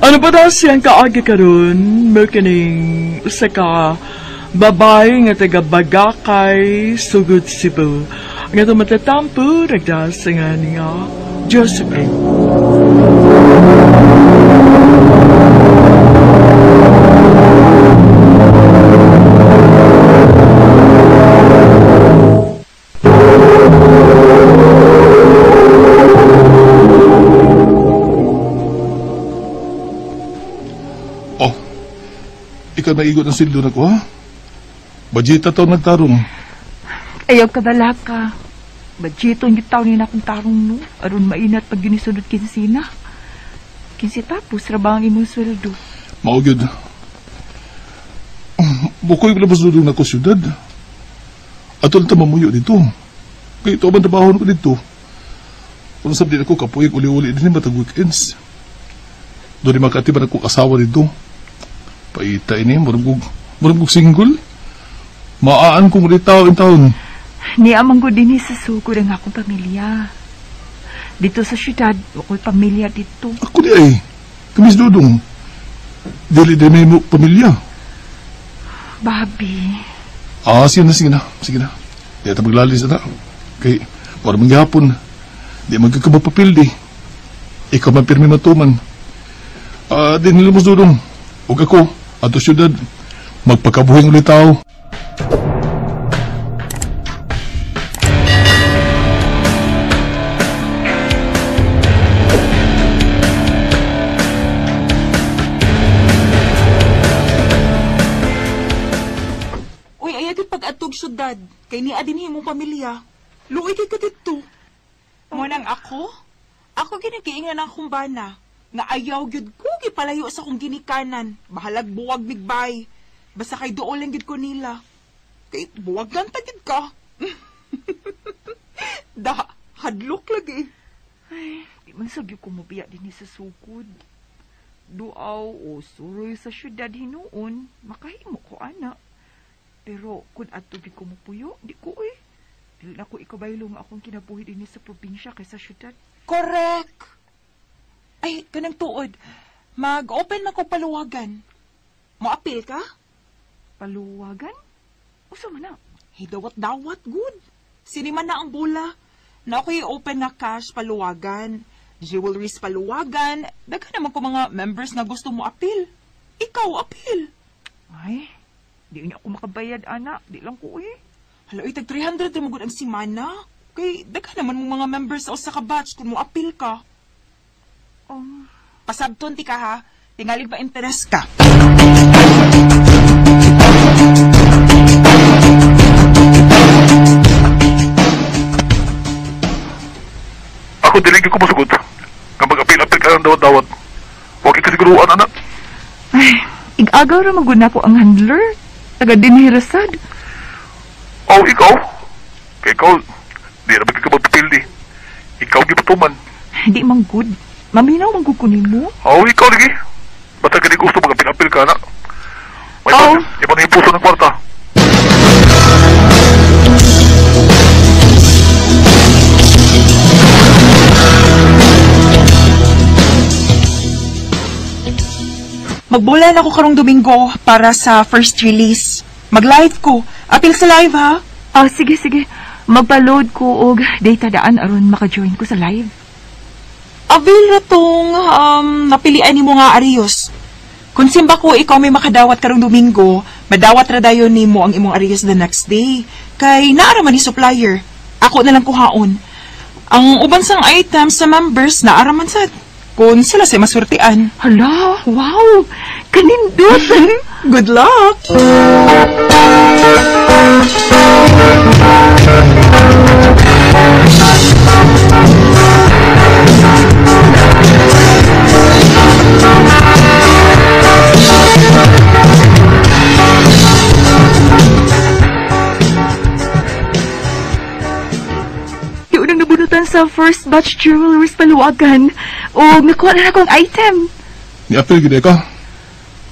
Ano ba daw siyang kaagi karon mo kining usa ka babae nga taga Bagakay, Sugod, Cebu. Ang atong matatampo nagdahil sa nga niya Josephine. Oh, ikaw naigot ang sildo na ko, ha? Budgeta to nagtarong. Ayaw ka dalaka. Budgeto ang gitaw ni na akong tarong, no? Aron mainat pag ginisunod kinsina. Kinsi tapos, rabang imong sweldo. Mao gyud. Bukoy ko labas dudong na ko syudad. Atol ta mamuyo dito. Kay ito man trabaho ko dito. Kung sab din ako kapuig uli-uli din matag weekends. Doon makatiban ako asawa dito. Paita ini, murag kog single. Maaan kong ritaw in taon. Niya man gud dinhi sa sugod ang akong pamilya. Dito sa syudad, ako'y pamilya dito. Ako di ay. Kamis dudong. Dili di may mo pamilya. Babi. Ah, sige na, sige na. Sige na. Di ata maglalis na. Kay, wala man gihapon. Di magkakabapapil di. Ikaw man pirmi matuman. Ah, di nilumos dudong. Ug ako, ato syudad, magpakabuhing ulit tao. Uy, ayaw gid pag-atog syudad. Kay niya din himong pamilya. Luoy kay ka didto. Mo nang ako? Ako ginagiingan ang akong bana. Nga ayaw gyud ko gipalayo sa akong ginikanan. Bahalag buwag migbay. Basta kay duol lang gyud ko nila. Kay buwag lang ta gyud ka. Da, hadlok lagi. Ay, di man sagyo ko mobiya dinhi sa sukod. Duaw o suroy sa syudad hinuon, makahimo ko ana. Pero kung adto gyud ko mopuyo, di ko eh. Dili na ko ikabaylo nga akong kinabuhi dinhi sa probinsya kaysa syudad. Correct. Ay, kanang tuod. Mag-open man ko paluwagan. Moapil ka? Paluwagan? Usa man na. Hey, dawat-dawat, good. Siniman na ang bola. Na ako'y open na cash paluwagan. Jewelries paluwagan. Daghan naman ko mga members na gusto mo apil. Ikaw, apil. Ay, di niya ako makabayad, ana. Di lang ko eh. Hala, uy, tag 300 na magud ang simana. Kay, daghan naman mong mga members sa usa ka batch kung mo apil ka. Pasabton ti ka ha. Tingalig ba interest ka? Ako dili ko masugot. Nga mag-apil-apil ka ng dawat-dawat. Huwag ka kasiguruan, anak. Ay, igagaw ra man gud nako ang handler. Taga dinhi ra sad. Oh, ikaw? Kay ikaw, di ra ba ka magpapil di. Ikaw gipatuman. Di man gud. Maminaw man gud ko nimo. Oh, ikaw lagi. Basta ka di gusto mag-apil-apil ka, anak. May Oh. iba na yung puso ng kwarta. Magbulan ako karong Domingo para sa first release. Mag-live ko. Apil sa live, ha? Ah, sige, sige. Magpa-load ko og data daan aron maka-join ko sa live. Avail ra tong napilian nimo nga Arios. Kung simba ko ikaw may makadawat karong Domingo, madawat ra dayon nimo ang imong Arios the next day. Kay naa ra man ni supplier. Ako na lang kuhaon. Ang uban sang items sa members naa ra man sad. Kung sila say masurtian. Hala, wow! Kanindot! Good luck! Yung unang nabunutan sa first batch jewelries paluwagan. O nakuha na akong item. Ni-apil gid ka?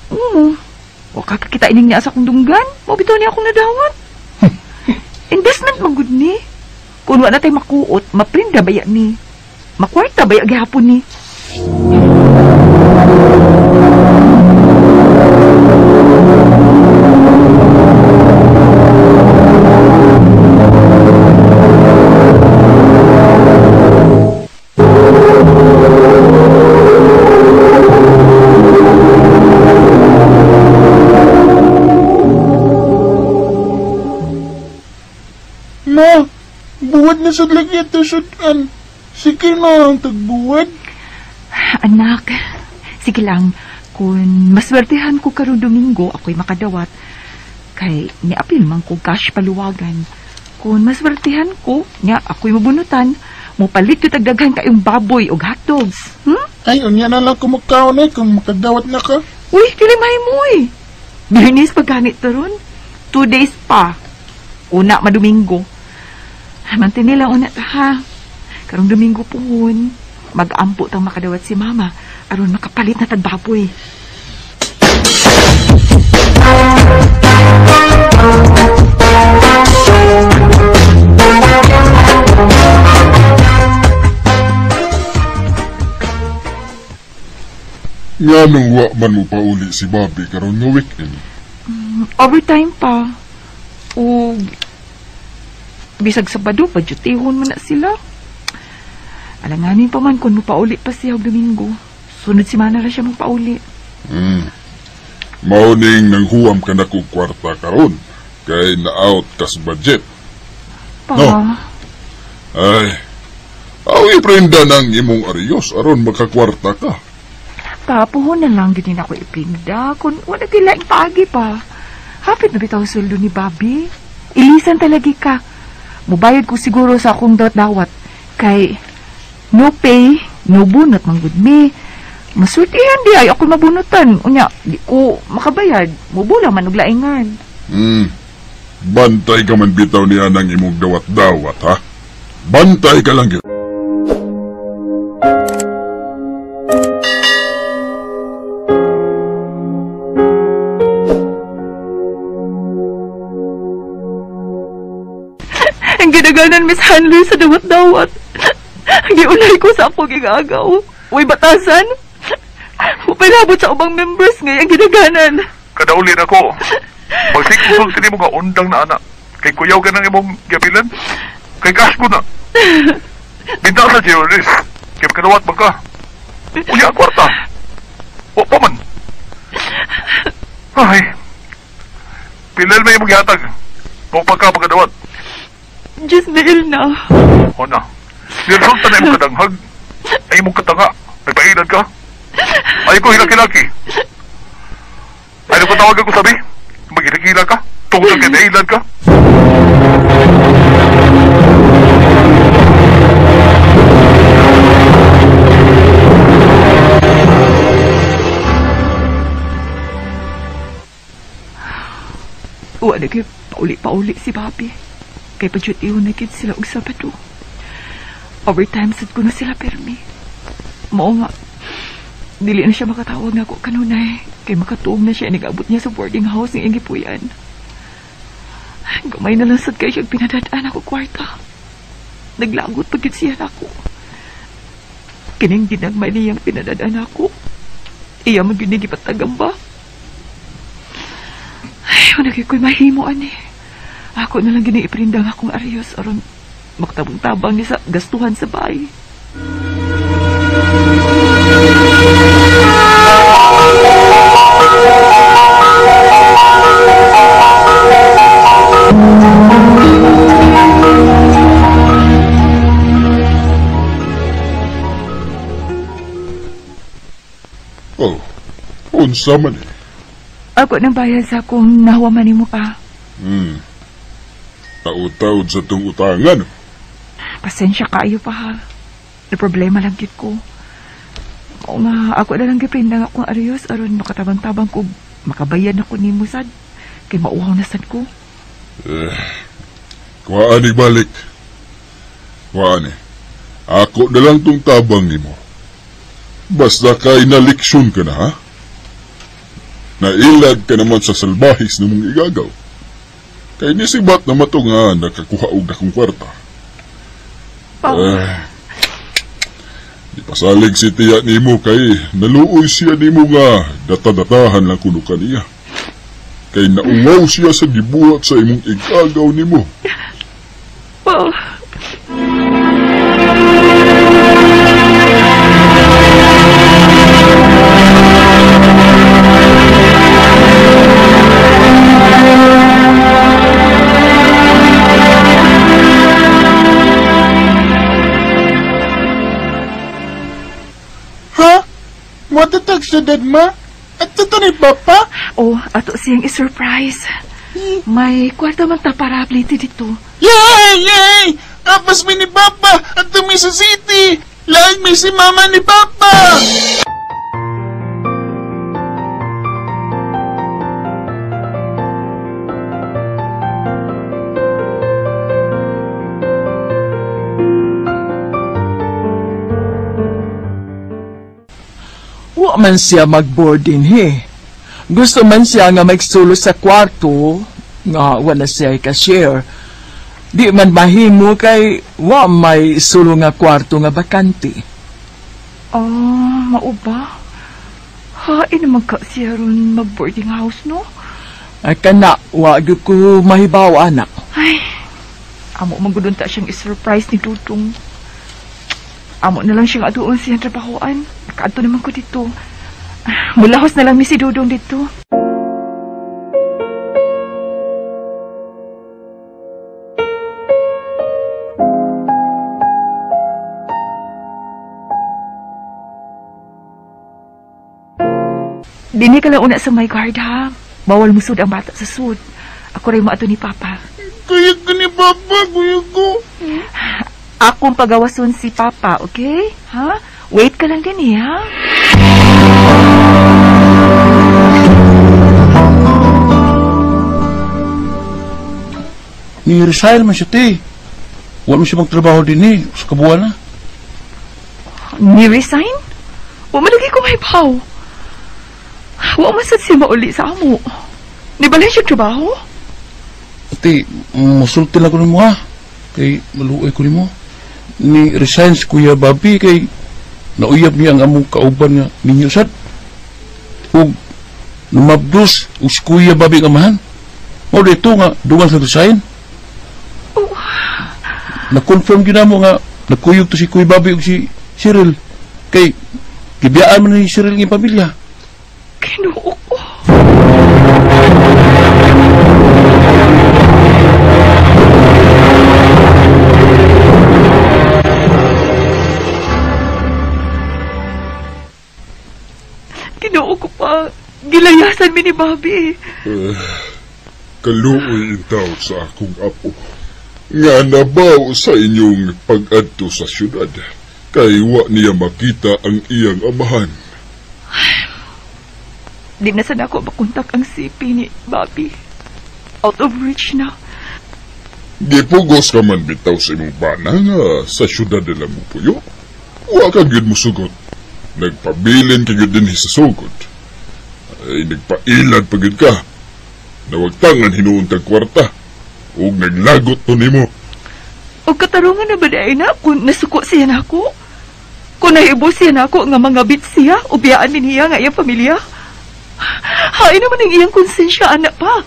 Oo. O kakakita ining niya sa akong dunggan. Mabitaw niya akong nadawat. Investment man gud ni. Kung wala na tayo makuot, maprinda baya ni. Makwarta baya gihapon ni. na sa lagi ito sudan. Sige na ang tagbuwad. Anak, sige lang. Kung maswertehan ko karong Domingo, ako'y makadawat. Kay niapil man ko cash paluwagan. Kung maswertehan ko, nya ako'y mabunutan, mopalit yung tagdaghan kayong baboy og hotdogs. Hmm? Ay, unya na lang kumakaon eh kung makadawat na ka. Uy, dili mahimo eh. Biyernes pa ganit ron. 2 days pa. Una madomingo. Mantini lang una ta ha. Karong Domingo puhon, mag-ampo tang makadawat si mama aron makapalit na tagbaboy. Nga nung wa man mo pauli si Bobby karon nga weekend. Overtime pa. O bisag Sabado pa dyutihon man na sila. Alanganin pa man kung mapauli pa siya og Domingo. Sunod semana ra siya magpauli. Mao ning nanghuwam ka na kog kwarta karon kay na-out ka sa budget. Pa. No. Ay. Aw iprenda nang imong ariyos aron makakwarta ka. Pa, puhon na lang gid nako ipinda kung wala gyud laing paagi pa. Hapit na bitaw sweldo ni Bobby. Ilisan talagi ka. Mubayad ko siguro sa akong dawat-dawat. Kay no pay, no bunot man gud mi. Masultihan di ay ako mabunutan. Unya, di ko makabayad. Mubula man og laingan. Bantay ka man bitaw niya ng imong dawat-dawat, ha? Bantay ka lang gyud. Ang ginaganan Miss Handler sa dawat-dawat. Giulay ko sa akong gigagaw. Uy, batasan. Upilabot sa ubang members ngayon ang ginaganan. Kadaulin ako. Magsikusog sini mo nga undang na anak. Kay kuyaw ka ng imong gabilan. Kay cash ko na. Binta sa Jerolis. Kay makadawat man ka. Unya ang kwarta. O pa man. Ay. Pilal may imong gihatag. Mo pa ka makadawat. Diyos na na. O na. Niresulta na imong kadanghag. Ay imong katanga. Nagpailan ka. Ay ko hilaki-laki. Ay ko tawagan ko sabi. Maghilakila ka. Tungkol kay nailan ka. Uwa na kayo pauli-pauli si Bobby. Kay padyut-iho na kid sila og Sabado. Overtime sad ko na sila permi. Mao nga, dili na siya makatawag na ako kanunay. Kay makatuog na siya, nag-abot niya sa boarding house ng Ingipuyan. Gamay na lang sad kay siyang pinadadaan ako kwarta. Naglagot pagkit siya nako. Kining ginagmay niyang pinadadaan ako. Iya man gyud ni gipatagamba. Ay, wala kay ko'y mahimo ani. Ako na lang giniiprindang akong ariyos aron makatabang-tabang niya sa gastuhan sa bahay. Oh, unsa man eh. Ako nang bayad sa akong nahuwaman nimo pa. Taud-taud sa tong utangan. Pasensya kaayo pa ha. Na problema lang gid ko. Oo nga, ako na lang giprindang akong ariyos aron makatabang-tabang ko makabayad na ko nimo sad. Kay mauhaw na sad ko. Kuhaan ni balik. Kuhaan ni. Ako na lang tong tabang nimo. Basta kay naleksyon ka na ha. Nailag ka naman sa salbahis na mong igagaw. Kay nisibat na mato nga nakakuha og dakong kwarta. Di pasalig si tiya nimo kay naluoy siya nimo nga data-datahan lang kuno kaniya. Kay naungaw siya sa gibuhat sa imong igagaw nimo. Pa. syudad, ma? At ito ni Papa? Oh, ato siyang i-surprise. May kwarta man ta para aplite dito. Yay! Yay! Apas mi ni Papa at mi sa city! Laag mi si Mama ni Papa! Wa man siya mag-board din he. Gusto man siya nga magsulo sa kwarto nga wala siya ka-share. Di man mahimo kay wa may sulo nga kwarto nga bakante. Oh, mauba. Hain naman ka siya ron mag-boarding house, no? Ay, kana, wa gyud ko mahibaw, anak. Ay, amo man gud unta siyang i-surprise ni Dudong. Amo na lang siyang aduon siyang trabahoan. Nakaadto naman ko dito. Mulahos na lang mi si Dudong dito. Dini ka lang una sa my guard, ha? Bawal musud ang bata sa sud. Ako rin mo ato ni Papa. Kuya ko ni Papa, kuya ko. Akong pagawason si Papa, okay? Ha? Wait ka lang din, eh, ha? Ni-resign man siya, te. Wala man siya magtrabaho din, eh. Sa kabuan na. Ni-resign? Wa man lagi ko may paw. Wa man sad siya mauli sa amo. Nibalhin siya trabaho? Ate, masulti lang ko nimo, ha? Kay maluoy ko nimo. Ni-resign si Kuya Bobby kay nauyab niya ang among kauban nga ninyo sad. Ug numabdos og si Kuya Bobby ang amahan. Mao dito nga dungan sa resign. Oh. Na-confirm gyud namo nga nagkuyog to si Kuya Bobby ug si Cyril. Kay gibiyaan man ni Cyril ng pamilya. Kinuo ko. Kinuo ko pa. Gilayasan mi ni Bobby. Kaluoy intaw sa akong apo. Nga nabaw sa inyong pag-adto sa syudad. Kay wa niya makita ang iyang amahan. Di na sana ako makontak ang CP ni Bobby. Out of reach na. Gipugos ka man bitaw sa imong bana nga sa syudad nila mo puyo. Wa ka gyud mosugot. Nagpabilin ka gyud dinhi sa sugod. Ay, nagpailad pa gyud ka. Nawagtangan hinuon tag kwarta. Ug naglagot to nimo. Og katarungan na ba di na kung nasuko siya nako? Kung nahibo siya nako nga mga bit siya, ubiyaan min niya nga iyang pamilya? Hain naman ang iyang konsensya, anak pa.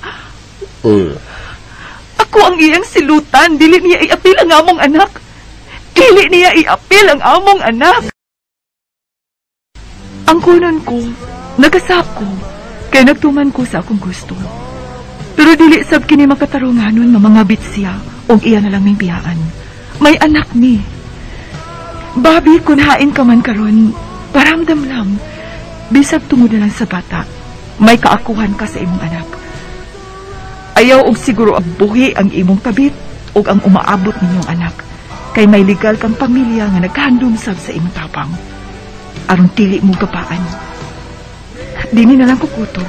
Ako ang iyang silutan. Dili niya iapil ang among anak. Dili niya iapil ang among anak. Ang kunon ko, nagasap ko, kay nagtuman ko sa akong gusto. Pero dili sab kini makatarunganon nga mga bit siya og iya na lang ming biyaan. May anak ni. Bobby, kun hain ka man karon, paramdam lang. Bisag tungod na lang sa bata, may kaakuhan ka sa imong anak. Ayaw og siguro ang buhi ang imong kabit og ang umaabot ninyong anak. Kay may legal kang pamilya nga naghandom sab sa imong tapang. Aron dili mo gapaan. Dini na lang kukuto.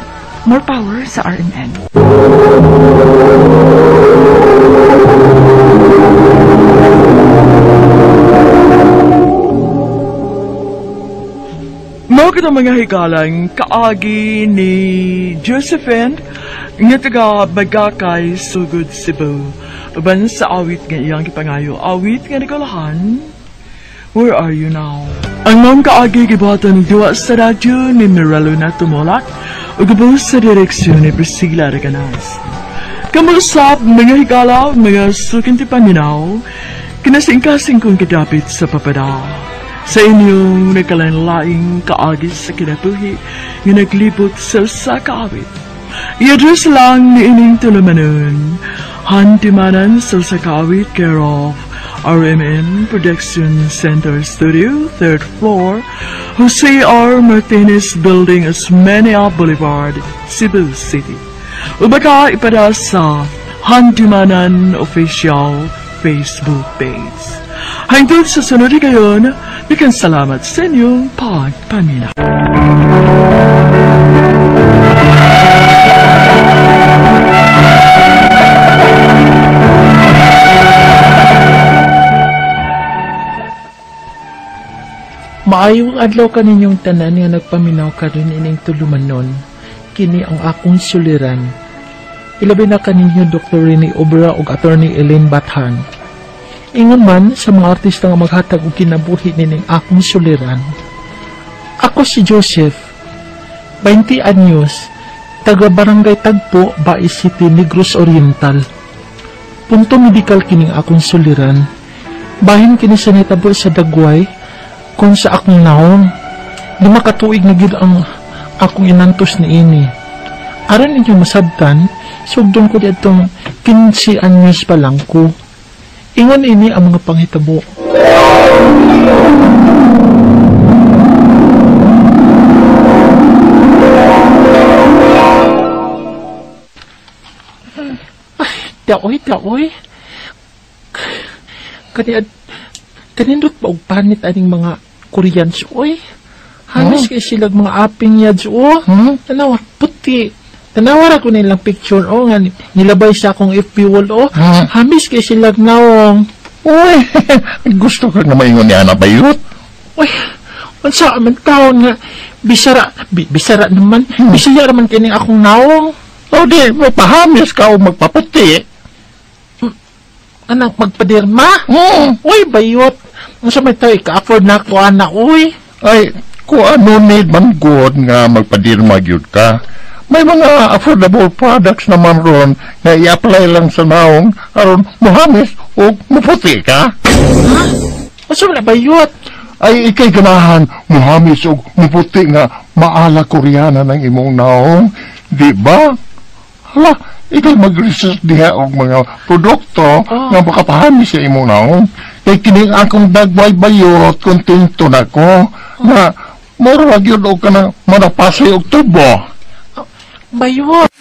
More power sa RMN. Mao kita mga higalang kaagi ni Josephine nga taga Bagakay, Sugod, Cebu. Uban sa awit nga iyang gipangayo, awit nga nagulahan, Where Are You Now? Ang maong kaagi gibuhatan ng duwa sa radyo ni Mirelo na Tumulak ug gabaw sa direksyon ni Priscilla Reganas. Kamusap mga higala, mga sukinti paminaw, kinasingkasing kong kidapit sa papada. Sa inyong nagkalain-laing kaagi sa kinabuhi nga naglibot sa usa ka awit. I-address lang ni ining tulumanon, hantimanan sa usa ka awit care of RMN Production Center Studio, 3rd floor, Jose R. Martinez Building, Osmeña Boulevard, Cebu City. Ubaka ipada sa Handumanan Official Facebook page. Hangtod sa sunod kayon, bikan salamat sa inyong pagpaminaw. Maayong adlaw kaninyong tanan nga nagpaminaw karon ining tulumanon, kini ang akong suliran. Ilabi na kaninyo Dr. Rene Obra ug Attorney Elaine Bathan. Ingon man sa mga artista nga maghatag og kinabuhi nining akong suliran. Ako si Joseph, 20 anyos, taga Barangay Tagpo, Bais City, Negros Oriental. Punto medikal kining akong suliran. Bahin kini sa nitabo sa Dagway, kung sa akong naong, 5 ka tuig na gid ang akong inantos niini. Aron ninyo masabtan, sugdon ko diadtong 15 anyos pa lang ko. Ingon ini ang mga panghitabo. Ay, daoy, daoy. Kanindot ba og panit aning mga Koreans, oy? Halos kay silag mga aping yads, oh. Tanawa, puti. Tanawa ra ko nilang picture, oh, nga nilabay sa akong FB wall, oh. Hamis kay silag naong. Uy, gusto ka nga maingon ni Ana Bayot? Uy, unsa man taon nga, bisara, bisara naman, bisaya naman kining akong naong. O di, mapahamis ka o magpaputi. Anang magpadirma? Uy, Bayot. Unsa may tayo, ika-afford na ako, ana, uy. Ay, kung ano need man good nga magpadirma gyud ka. May mga affordable products naman ron na i-apply lang sa naong aron muhamis o muputi ka. Ha? Unsa man na, Bayot? Ay, ikay ganahan muhamis o muputi nga maala Koreana ng imong naong. Di ba? Hala, ikay mag-research diha og mga produkto nga makapahamis sa imong naong. Kay kining akong Dagway Bayot, kontento na ko na mura gyud og kanang manapasay og tubo. Bayot!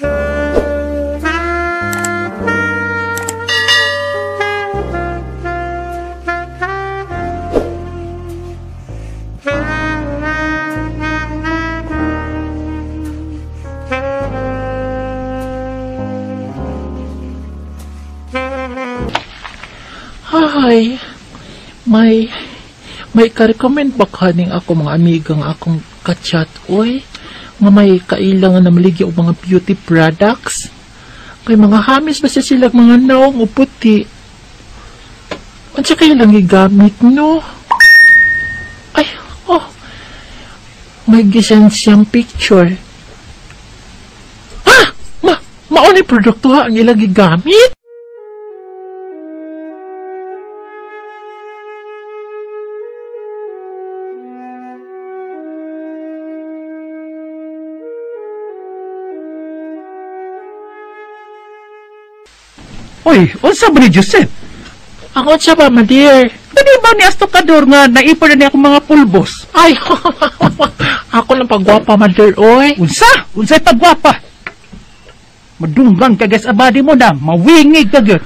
Hi, may ka-recommend ba kaning ako mga amiga nga akong kachat, oy? Nga may kailangan na maligya og mga beauty products? Kay mga hamis ba siya silang mga naong o puti? Unsa kayo lang gigamit, no? Ay, oh, may gisend siyang picture. Ha! Mao ni produkto ha ang ilang gigamit? Uy, unsa ba ni Joseph? Ang unsa ba, my dear? Dali ba ni Astokador nga naipon na niya akong mga pulbos? Ay, ako lang pagwapa, my dear, oy. Unsa? Unsa'y pagwapa? Madunggan ka guys abadi mo na, mawingig ka gyud.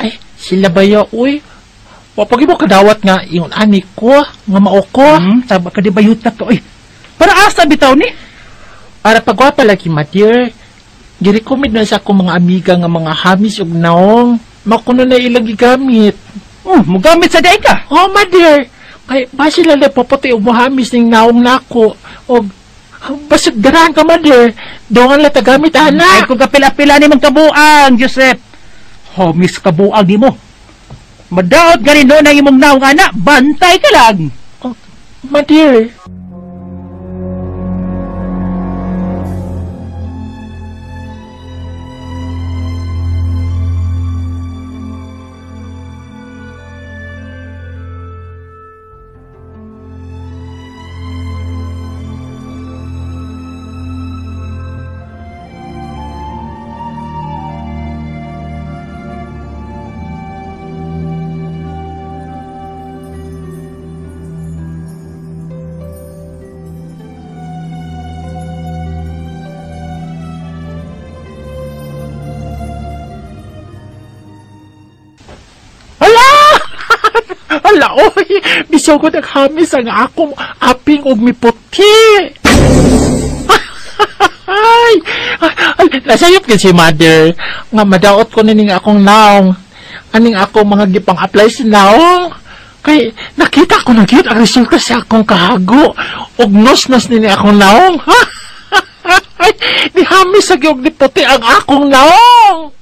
Ay, sila ba ya, oy? Wapag mo kadawat nga yung ani ko, nga mao ko. Saba ka di ba yuta ka, oy. Para asa bitaw ni? Para pagwapa lagi, my dear. Girecommend na sa akong mga amiga nga mga hamis ug naong. Makuno na ilang gigamit. Oh, mugamit sa day ka? Oh, my dear. Kay ba sila na paputi og muhamis ning naong nako. Og basig darahan ka, my dear. Dungan la tagamit ana. Ay kung kapila-pila ni mong kabuang, Joseph. Homis kabuang nimo. Madaot ganin doon ang imong naong ana, bantay ka lang. Oh, my dear. Misugod naghamis ang akong aping og miputi. Ay, ay, nasayop gid si mother nga madaot ko nining akong naong. Aning akong mga gipang-apply sa naong. Kay nakita ko na gyud ang resulta sa akong kahago. Og nos-nos nini akong naong. Ay, nihamis sa gyud ni puti ang akong naong.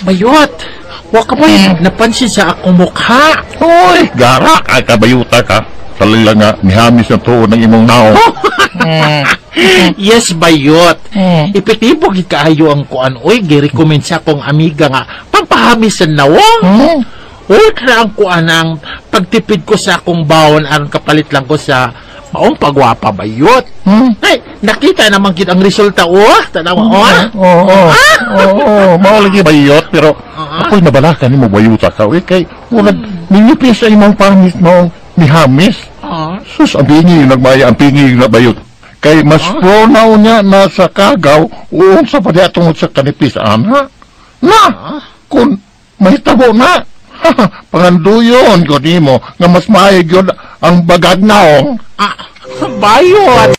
Bayot, wa ka ba napansin sa akong mukha? Uy, gara ka kabayuta ka. Talila nga, nihamis na tuon ng imong naong. Yes, bayot. Epektibo gid kaayo ang kuan. Uy, gi-recommend sa akong amiga nga pangpahamis sa nawong. Uy, kra ang kuan ang pagtipid ko sa akong baon aron kapalit lang ko sa maong pagwapa, bayot. Ay, nakita naman gid ang resulta, oh. Tanawa, oh. Oo, oo, mao lagi bayot, pero ako'y nabalakan nimo bayuta ka, uy, kay murag ninipis sa imong pangit maong nihamis. Sus, ang pingi nagmaya, ang pingi na bayot. Kay mas pronaw niya na sa kagaw, uong sa padya tungod sa kanipis, ana. Na, kung mahitabo na, panganduyon ko nimo nga mas maayo gyud ang bagag naong. Bayot!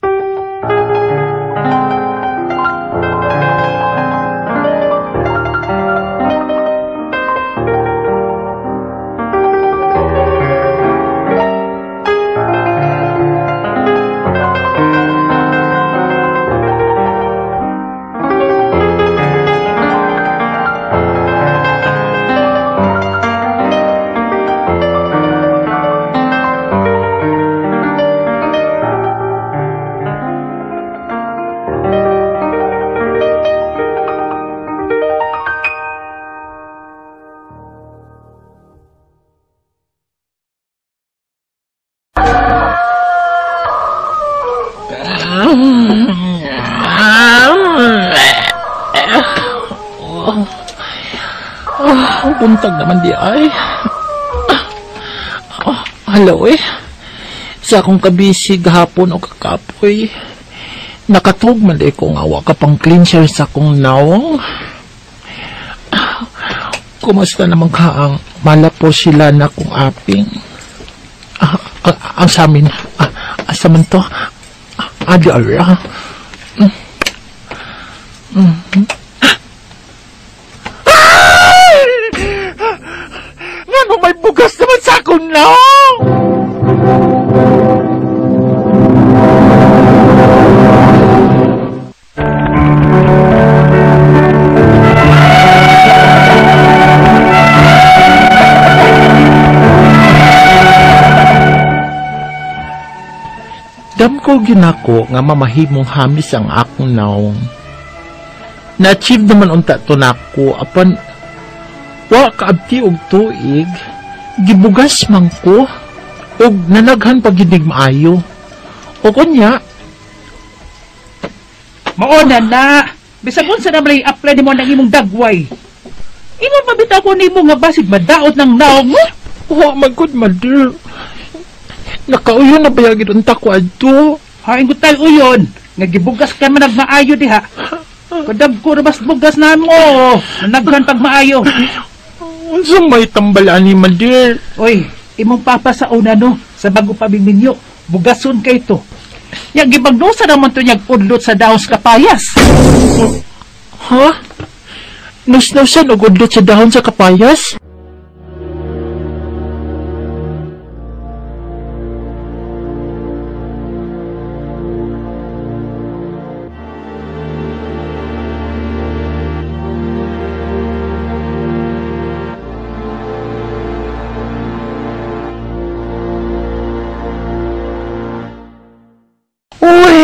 Buntag naman di ay. Hello eh. Sa akong kabisi gahapon o kakapoy. Nakatug man di ko nga wa ka pang cleanser sa akong nawong. Kumusta naman ka ang malapo sila na akong aping. Ang sa amin. Asa man to? Adi ara. Ngano may bugas naman sa akong naong? Damko ginako nga mamahimong hamis ang akong naong. Na-achieve naman unta to nako apan wa kaabti og tuig, gibugas man ko og nanaghan paginig maayo. Og unya, mao na na. Bisag unsa na malay apply nimo ang imong dagway. Imo mabitaw ko nimo nga basig madaot ng naong mo. Wa man gud, mother. Nakauyon na ba yagid unta ko adto? Hain ko tayo uyon nga gibugas ka man nagmaayo diha. Kadag ko na mas bugas na mo. Nanaghan pag maayo. Unsa may tambal ani, mother? Oy, imong papa sa una no, sa bago pa minyo, bugason kay to. Yang gibagnusa naman to niyag udlot sa dahon sa kapayas. Ha? Nusnusan og udlot sa dahon sa kapayas?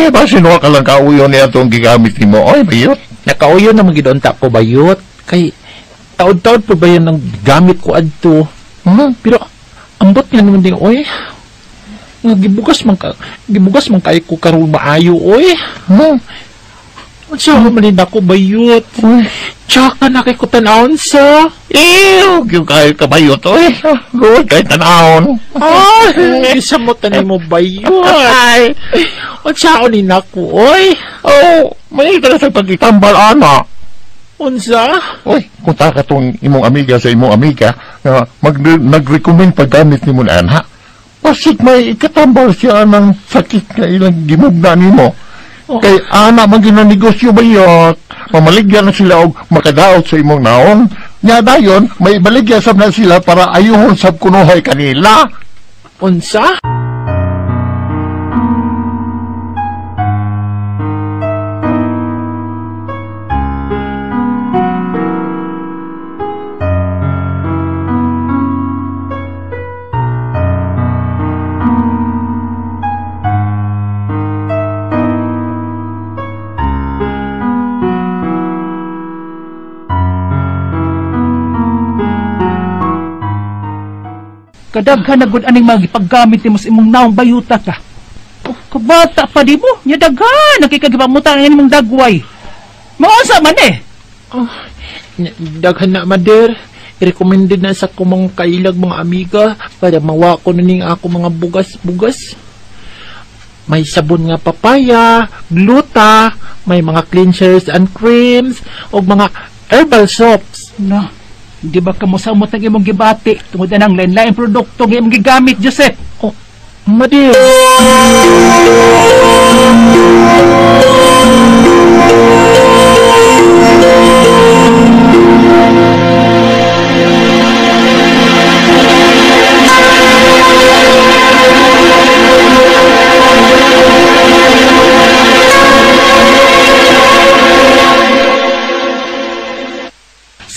Basin wa ka lang kauyon niya itong gigamit ni mo. Oy, bayot. Nakauyon na magidonta ko, bayot. Kay, taod-taod pa ba yan ang gamit ko adto? Pero, ambot nga naman din, oy. Nga, gibugas man kayo ko karon maayo, oy. Unsa man ni nako bayot? Tsaka na kay ko tan-awon sa. Ew, gyud kayo kabayot oy. Luoy kay tan-awon. Ay, isa mo tanay mo bayot. Ay. Unsa ni nako oy? Oh, may ka sa pagitambal ana. Unsa? Oy, kung ta ka tong imong amiga sa imong amiga nga nag-recommend paggamit nimo na ana. Basig may ikatambal siya ng sakit nga ilang gimugna nimo. Oh. Kay ana man ginanegosyo bayot. Mamaligya na sila og makadaot sa imong naong. Nya dayon, may baligya sab na sila para ayuhon sab kunuhay kanila. Unsa? Kadaghan na gud aning mga gipaggamit nimo sa imong naong bayuta ka. Oh, kabata pa di mo, nya daghan nakikagipamutang ang imong dagway. Maunsa man eh? Oh, daghan na mader. I-recommended na sa kumong kailag mga amiga para mawa ko na ning ako mga bugas-bugas. May sabon nga papaya, gluta, may mga cleansers and creams, og mga herbal soaps. Na. Di ba kamusamot ang imong gibati tungod na ng lain-laing produkto nga imong gigamit, Joseph? Oh, madir.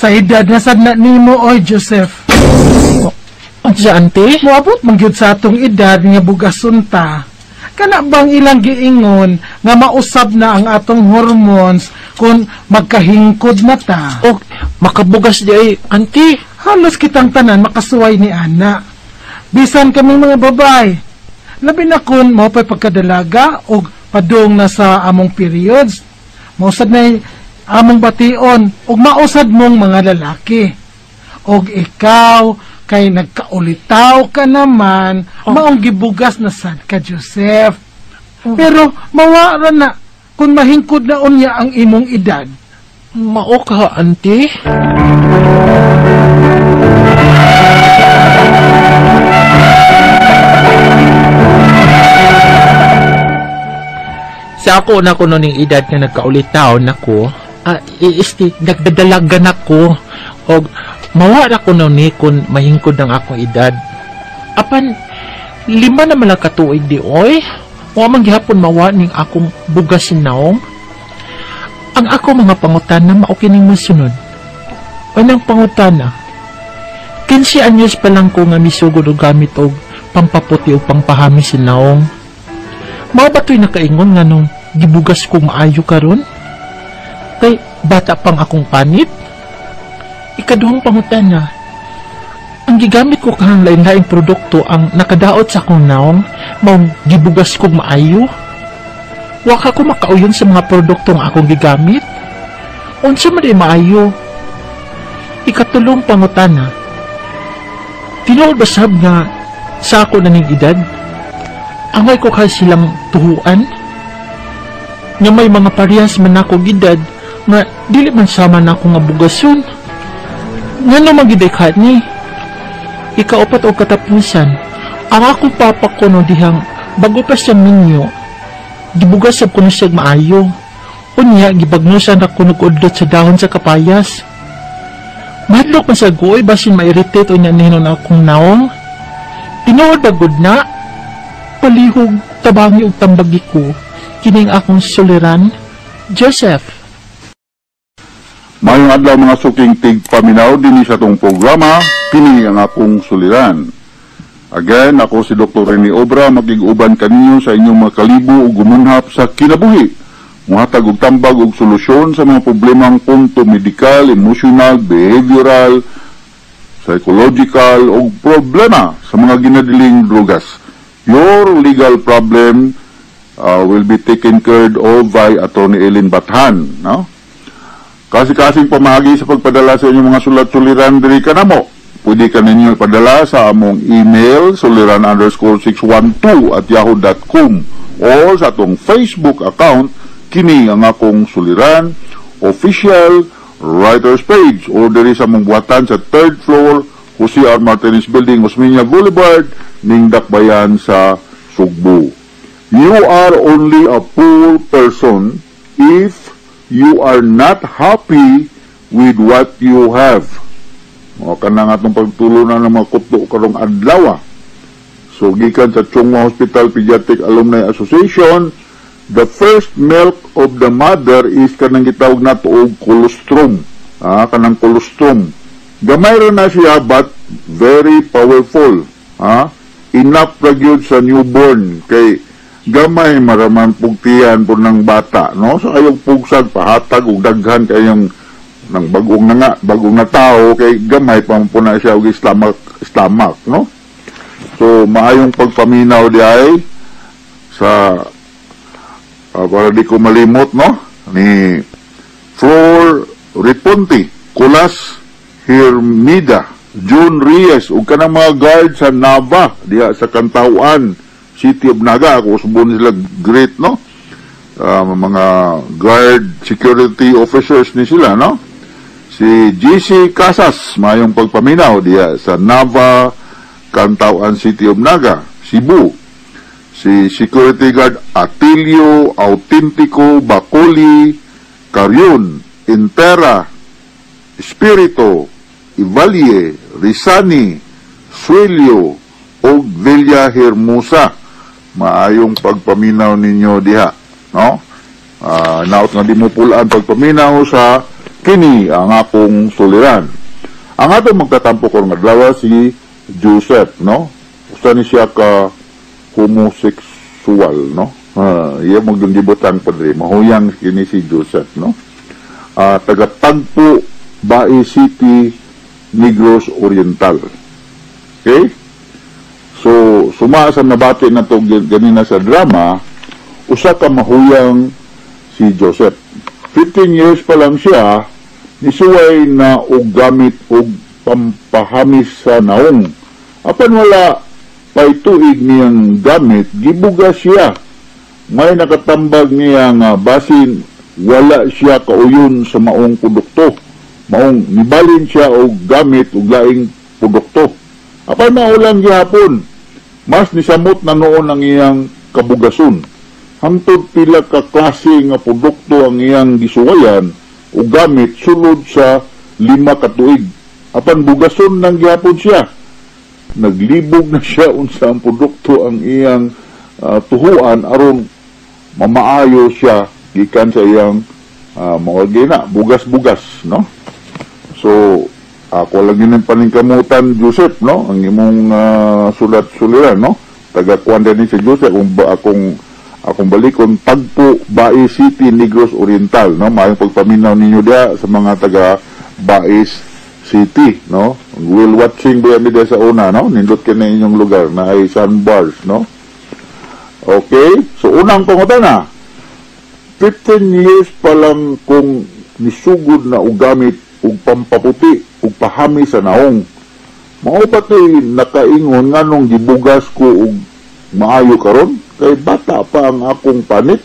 Sa edad na sad na nimo, oy Joseph. Unsa ante? Moabot man gyud sa atong edad nga bugason ta. Kana bang ilang giingon nga mausab na ang atong hormones kung magkahingkod na ta? Og makabugas di ay ante. Halos kitang tanan makasuway ni ana. Bisan kaming mga babae. Labi na kun mao pa'y pagkadalaga og padung na sa among periods. Mausad na among bation og mausad mong mga lalaki. Og ikaw kay nagkaulitaw ka naman, oh. Maong gibugas na sad ka, Joseph. Oh. Pero mawara na kung mahingkod na unya ang imong edad. Mao ka, ante? Sa ako na kuno ning edad nga nagkaulitaw nako, nagdadalagan ako og mawara ko no ni kun mahingkod ang akong edad. Apan 5 na man lang katuig di oy, wa man gihapon mawa ning akong bugas naong. Ang ako mga pangutana mao kining mosunod. Unang pangutana, 15 anyos pa lang ko nga misugod og gamit og pampaputi o pampahami sa naong. Mao ba to'y nakaingon nga nung gibugas ko maayo karon? Kay bata pang akong panit. Ikaduhang pangutana, ang gigamit ko kahang lain-laing produkto ang nakadaot sa akong naong, maong gibugas kong maayo. Wa ka ko makauyon sa mga produkto nga akong gigamit. Unsa man di maayo? Ikatulong pangutana, tinuod ba sab nga sa ako na ning edad, angay ko kay silang tuhuan? Nga may mga parehas man ako edad nga dili man sama na ako nga bugason. Ngano magidekhat ni? Ikaupat o katapusan, ang akong papa ko no dihang bago pa siya minyo, gibugas sab ko na siya maayo. Unya, gibagnusan ako nag-udlot sa dahon sa kapayas. Madlok man sa guoy, basin ma-irritate o niya ninon akong naong. Tinuod ba gud na? Palihog, tabangi og tambagi ko, kining akong suliran, Joseph. Mayong adlaw mga suking tigpaminaw dinhi sa atong programa, kini ang akong suliran. Again, ako si Dr. Rene Obra, makig-uban kaninyo sa inyong mga kalibo ug gumunhap sa kinabuhi. Muhatag og tambag og solusyon sa mga problemang punto medikal, emosyonal, behavioral, psychological ug problema sa mga ginadiling drugas. Your legal problem Will be taken care of by Attorney Ellen Bathan, no? Kasi-kasing pamagi sa pagpadala sa inyong mga sulat-suliran diri kanamo. Pwede ka ninyo ipadala sa among email suliran_612@yahoo.com or sa atong Facebook account, kini ang akong suliran official writers page, or diri sa among buhatan sa third floor, Jose R. Martinez Building, Osmeña Boulevard, ning Dakbayan sa Sugbo. You are only a poor person if you are not happy with what you have. O kanang atong pagtulunan ng mga kuto karong adlaw. So gikan sa Chong Hua Hospital Pediatric Alumni Association, the first milk of the mother is kanang gitawag nato og colostrum. Ah, kanang colostrum. Gamay ra na siya but very powerful. Ah, enough ra gyud sa newborn kay gamay maraman pugtian po ng bata, no? So ayaw pugsag pahatag og daghan kayong ng bagong na nga, bagong na tao kay gamay pa po na siya og stomach, no? So maayong pagpaminaw di ay sa para di ko malimot, no, ni Flor Riponti, Kulas Hermida, June Reyes ug kanang mga guard sa Nava diha sa Cantawan, City of Naga. Ako usbon sila great, no, mga guard security officers ni sila, no? Si GC Casas, mayong pagpaminaw diha sa Nava, Cantawan, City of Naga, Cebu. Si security guard Atilio Autentico Bacoli Carion Intera Espiritu Ivalie Rizani Suelio og Villa Hermosa, maayong pagpaminaw ninyo diha, no? Naot nga di mo pulaan pagpaminaw sa kini ang akong suliran. Ang atong magtatampo karong adlaw si Joseph, no? Usa ni siya ka homosexual, no? Iya mo gibutang padre, mahuyang kini si Joseph, no? Taga Tagpo, Bais City, Negros Oriental. Okay? So, suma sa nabati na to ganina sa drama, usa ka mahuyang si Joseph. 15 years pa lang siya, nisuway na og gamit og pampahamis sa naong. Apan wala pay tuig niyang gamit, gibuga siya. May nakatambag niya nga basin wala siya kauyon sa maong produkto. Maong nibalin siya og gamit og laing produkto. Apan mao lang gihapon, mas nisamot na noon ang iyang kabugason. Hangtod pila ka klase nga produkto ang iyang gisuwayan o gamit sulod sa 5 ka tuig. Apan bugason nang gihapon siya. Naglibog na siya unsa ang produkto ang iyang tuhuan aron mamaayo siya gikan sa iyang mga gina, bugas-bugas, no? So, ako lang yun ang paningkamutan, Joseph, no? Ang imong sulat-suliran, no? Taga-kuan din si Joseph, kung ba, akong balikon, Tagpo, Bais City, Negros Oriental, no? Maayong pagpaminaw ninyo diha sa mga taga Bais City, no? Whale watching ba yan sa una, no? Nindot ka na inyong lugar na ay sandbars, no? Okay? So, unang pangutana, 15 years pa lang kung nisugod na og gamit og pampaputi og pahami sa naong. Mao ba kay nakaingon nganong gibugas ko og maayo karon? Kay bata pa ang akong panit.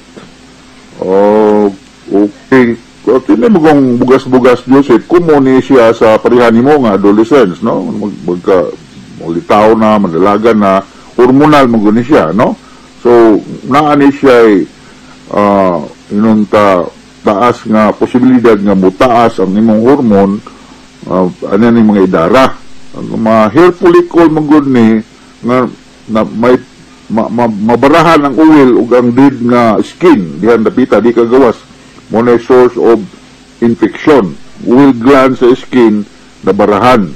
Oh, okay. Kini mo kung bugas-bugas, Joseph, kumo ni siya sa pareha nimo nga adolescence, no? Magka mulitaw na, madalagan na, hormonal mo guni siya, no? So, naa ni siya inunta taas nga posibilidad nga mutaas ang imong hormone, ano ni mga idara. Ang mga hair follicle man gud ni nga na may mabarahan ang oil ug ang dead nga skin diha dapita di kagawas, mo na source of infection. Oil gland sa skin nabarahan.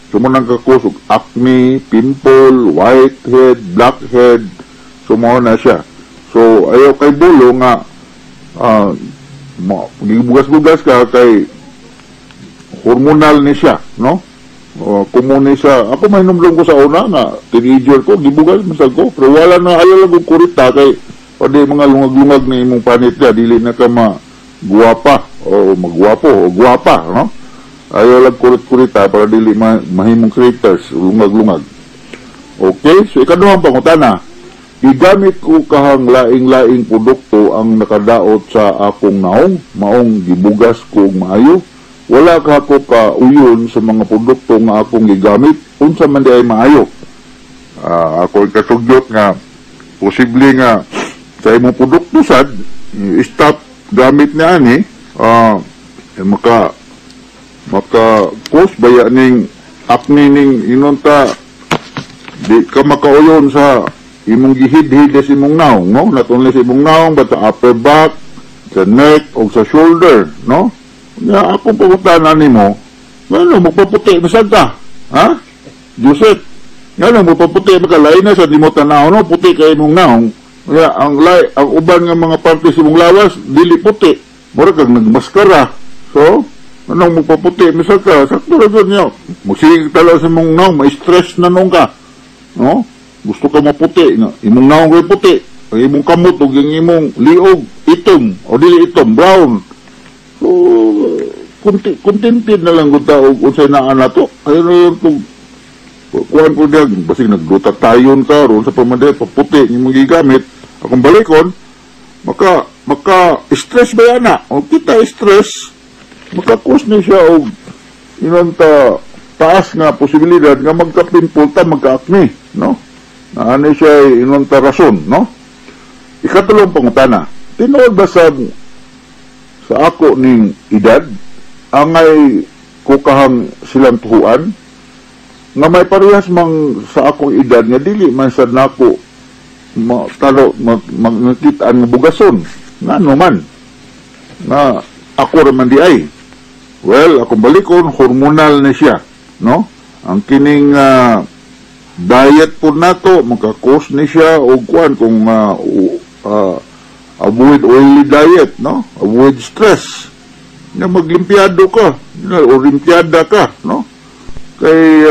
So mo nang kakos og acne, pimple, whitehead, blackhead. So mo na siya. So ayaw kay bulo nga gibugas-bugas ka kay hormonal ni siya, no? Kumo ni siya. Ako may ko sa una nga teenager ko, gibugas man sad ko, pero wala na, ayaw lang kong kurita kay O di mga lungag-lungag na imong panit ka, dili na ka maguwapa o magwapo o guwapa, no? Ayaw lang kurit-kurita para dili mahimong craters, lungag-lungag. Okay, so ikaduhang pangutana, gigamit ko kahang laing-laing produkto ang nakadaot sa akong naong, maong gibugas ko og maayo. Wala ka ko kauyon sa mga produkto nga akong gigamit, unsa man di ay maayo. Ako ikasugyot nga posible nga sa imong produkto sad, stop gamit niya ani, maka cause baya ning acne ning inunta di ka makauyon sa imong gihidhid sa imong naong, no? Not only sa imong naong but sa upper back, sa neck o sa shoulder, no? Nga akong pangutana nimo, ngano magpaputi masad ka? Ha? Joseph, ngano magpaputi maka lain na sa nimo tan-aw, no? Puti kay imong naong. Nga ang uban nga mga parte sa imong lawas dili puti. Mura kag nagmaskara. So, anong magpaputi masad ka? Sakto ra gyud niyo. Musige talo sa imong naong, ma-stress na nung ka. No? Gusto ka maputi nga imong naong kay puti, ang imong kamot ug ang imong liog itom o dili itom, brown. So, contented na lang gud ta og unsay naa nato. Ayon na yung kung kuan ko diyan, basig nagduta tayon ka ron sa pamade paputi imong gigamit. Akong balikon, maka stress ba yan na? O kita stress, maka-cause ni siya og inonta taas nga posibilidad nga magka-pimple ta, magka-acne, no? Naani siya inonta rason, no? Ikatulong pangutana, tinuod ba sa ako ning edad, angay kukahang silang tuhuan, nga may parehas mang sa akong edad nga dili man sad nako talo magkitaan nga bugason, ngano man nga ako ra man di ay. Well, akong balikon, hormonal na siya, no? Ang kining diet po nato maka-cause ni siya og kuan kung avoid oily diet, no? Avoid stress. Nga maglimpiado ka, o limpiada ka, no? Kay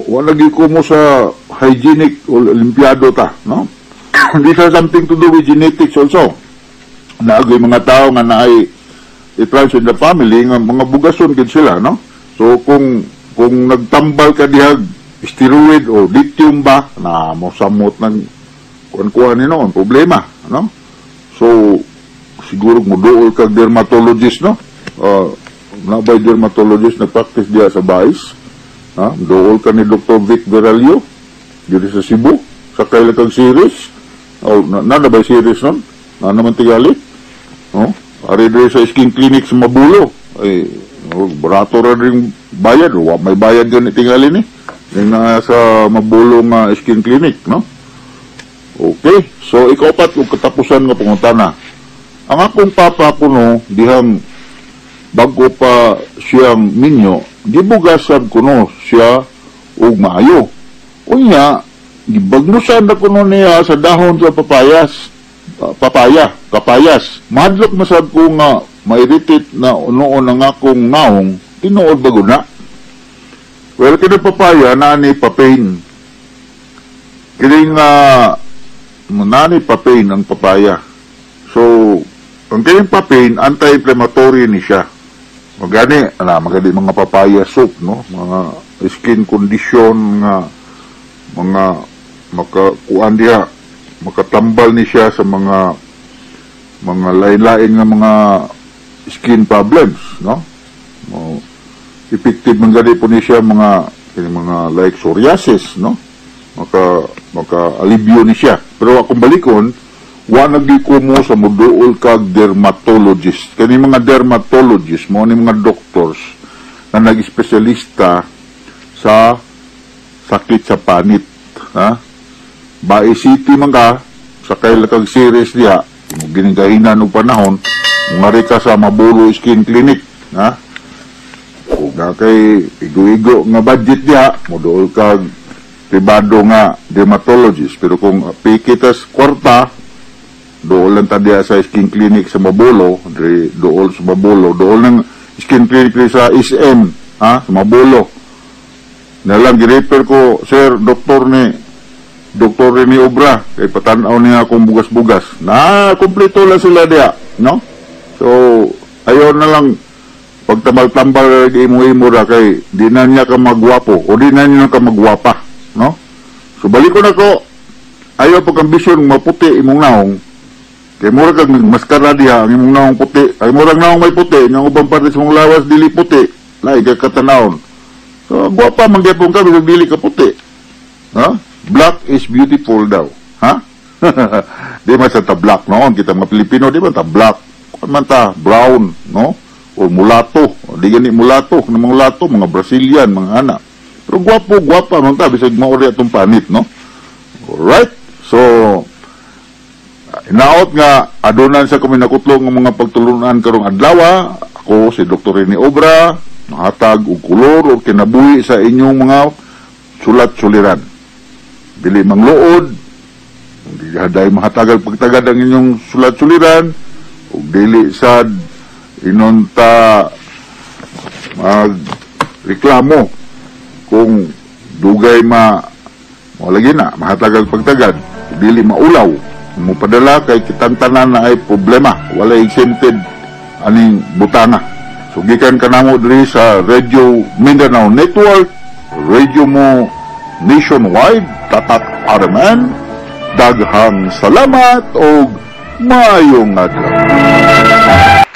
wala gyud ko mo sa hygienic o limpiado ta, no? This has something to do with genetics also. Naagay mga tao nga naay it runs in the family nga mga bugason gid sila, no? So kung nagtambal ka dihag steroid o lithium ba na mosamot ng kuan-kuan ni noon problema, no? So siguro moduol kag dermatologist, no? Na by dermatologist na practice diha sa Bais, ha? Duol ka ni Dr. Vic Veralio diri sa Cebu sa kaila kag series. Oh, na ba series nun? Na naman tigali, no? Ari diri sa skin clinic sa Mabulo. Ay, barato ra ring bayad. Wa may bayad gani tingali ni. Ning na sa Mabulo nga skin clinic, no? Okay. So ikaupat ug katapusan nga pangutana. Ang akong papa kuno dihang bago pa siyang minyo, gibugasan kuno siya og maayo. Unya, gibagnusan na kuno niya sa dahon sa papayas. Kapayas. Mahadlok masad ko nga mairitit na noon ang akong naong, tinuod ba guna? Well, kini papaya, nani papain. Kini nga, nani papain ang papaya. So, ang kining papain, anti-inflammatory ni siya. Magani, ala, magani mga papaya soup, no? Mga skin condition nga, mga makakuan diha, makatambal ni siya sa mga lain-lain nga mga skin problems, no? O, effective man gani po ni siya mga like psoriasis, no? Maka alibyo ni siya. Pero akong balikon, wa nagiko mo sa moduol kag dermatologist. Kani mga dermatologist mo ni mga doctors na nag-espesyalista sa sakit sa panit, ha? Bae City man ka, sa kaila kag series diha, ginigahinan og panahon, ngari ka sa Mabulo Skin Clinic, ha? Kung na kay igo-igo nga budget diha, moduol kag pribado nga dermatologist. Pero kung pikitas kwarta, dool lang ta diha sa skin clinic sa Mabulo, diri dool sa Mabulo, dool ng skin clinic diri sa SM, ha, sa Mabulo. Nalang gi-refer ko, sir, doktor ni Dr. Rene Obra kay patan-aw niya akong bugas-bugas. Na kumpleto lang sila diha, no? So ayaw na lang pagtambal-tambal imo-imo ra kay di na niya ka magwapo o di na niya ka magwapa, no? So balik ko na ko, ayaw pag ambisyon maputi imong naong kay mura kag maskara diha ang imong naong puti. Ay murag naong may puti, nga ubang parte sa imong lawas dili puti, lahi ka katanawon. So gwapa man gyapon ka bisag dili ka puti. Ha? Black is beautiful daw. Ha? Di man sa ta black noon kita mga Pilipino di man ta black. Kuan man ta brown, no? O mulato. Di gani mulato, kanang mga mulato, mga Brazilian, mga ana. Pero gwapo, gwapa man ta bisag mao ri atong panit, no? Alright. So inaot nga adunan sa kami nakutlong ng mga pagtulunan karong adlaw. Ako si Dr. Rene Obra, mahatag og kolor o kinabuhi sa inyong mga sulat-suliran. Dili mangluod, dili haday mahatagal pagtagad ang inyong sulat-suliran, ug dili sad inonta magreklamo kung dugay ma mo lagi na mahatagal pagtagad, dili maulaw mupadala kay kitang tanan na ay problema, wala exempted aning butanga. So gikan kanamo diri sa Radio Mindanao Network, radio mo nationwide, Tatak RMN. Daghang salamat og maayong adlaw.